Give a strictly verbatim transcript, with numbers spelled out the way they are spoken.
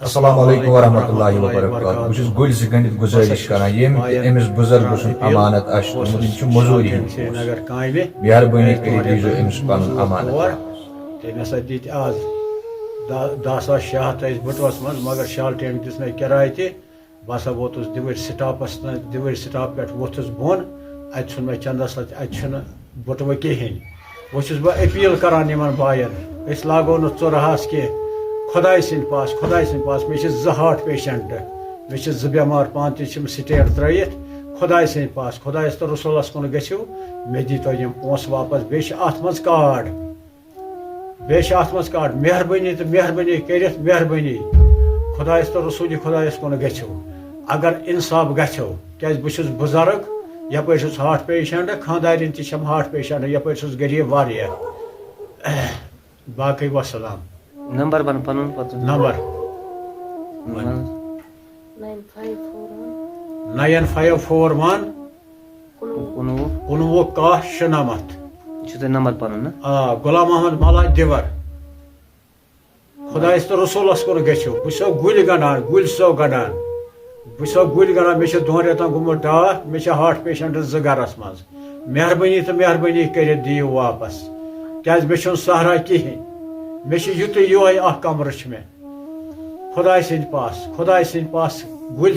السلام علیکم ورحمۃ اللہ وبرکاتہ۔ بہٕ چھُس گُلۍ زٕ گٔنٛڈِتھ گُزٲرِش کران، ییٚمۍ تہِ أمِس بُزرگہٕ سُنٛد امانت آسہِ تھوٚومُت، یِم چھِ مٔزوٗرِ ہِنٛدۍ پٲٹھۍ۔ مہربٲنی کٔرِتھ دیٖزیو أمِس پنُن امانت واپس۔ تٔمۍ ہسا دِتۍ آز دَہ، دَہ ساس شےٚ ہَتھ ٲسۍ بٔٹوَس منٛز، مگر شالٹینگ دِژ مےٚ کِراے تہِ۔ بہٕ ہسا ووتُس دِوٕرۍ سٹاپَس تام، دِوٕرۍ سٹاپ پٮ۪ٹھ ووٚتھُس بۄن۔ اَتہِ ژھُن مےٚ چندَس اَتھِ، اَتہِ چھُنہٕ بٔٹوٕ کِہیٖنۍ۔ وۄنۍ چھُس بہٕ اپیٖل کران یِمن بایَن، أسۍ لاگو نہٕ ژُرہاس کینٛہہ۔ خۄداے سٕنٛدِ پاس، خۄداے سٕنٛدِ پاس، مےٚ چھِ زٕ ہارٹ پیشنٹ، مےٚ چھِ زٕ بٮ۪مار، پانہٕ تہِ چھِم سٹینٹ ترٲیِتھ۔ خۄداے سٕنٛدِ پاس، خۄدایَس تہٕ رسوٗلَس کُن گٔژھِو، مےٚ دیٖتو یِم پونٛسہٕ واپس۔ بیٚیہِ چھِ اَتھ منٛز کارڈ، بیٚیہِ چھِ اَتھ منٛز کارڈ۔ مہربٲنی تہٕ مہربٲنی کٔرِتھ، مہربٲنی خۄدایَس تہٕ رسوٗلِ خۄدایَس کُن گٔژھِو۔ اگر انصاف گژھیو، کیٛازِ بہٕ چھُس بُزرگ، یَپٲرۍ چھُس ہارٹ پیشنٹ، خانٛدارِنۍ تہِ چھَم ہارٹ پیشنٹ، یَپٲرۍ چھُس غریٖب واریاہ۔ باقٕے وسلام۔ نمبر وَن پَنُن پَتہٕ۔ نمبر۔ وَن۔ ناین فایو فور ون۔ ناین فایو فور ون۔ کُنوُہ۔ کُنوُہ۔ کُنوُہ کاہ شُنَمَتھ۔ یہِ چھُ تۄہہِ نمبر پَنُن نا؟ آ، غلام محمد ملا دِور۔ خۄدایَس تہٕ رسوٗلَس کُن گٔژھِو۔ بہٕ چھُسو گُلۍ گنٛڈان، گُلۍ چھُسو گنٛڈان۔ بہٕ چھُسو گُلۍ گنٛڈان، مےٚ چھِ دۄن رٮ۪تَن گوٚمُت ڈاکھ، مےٚ چھِ ہارٹ پیشنٹ زٕ گَرَس منٛز۔ مہربٲنی تہٕ مہربٲنی کٔرِتھ دِیِو واپس، کیٛازِ مےٚ چھُنہٕ سہارا کِہیٖنۍ۔ مےٚ چھِ یُتُے یِہوٚے اَکھ کَمرٕ چھُ مےٚ۔ خۄداے سٕنٛدِ پاس، خۄداے سٕنٛدِ پاس، گُلۍ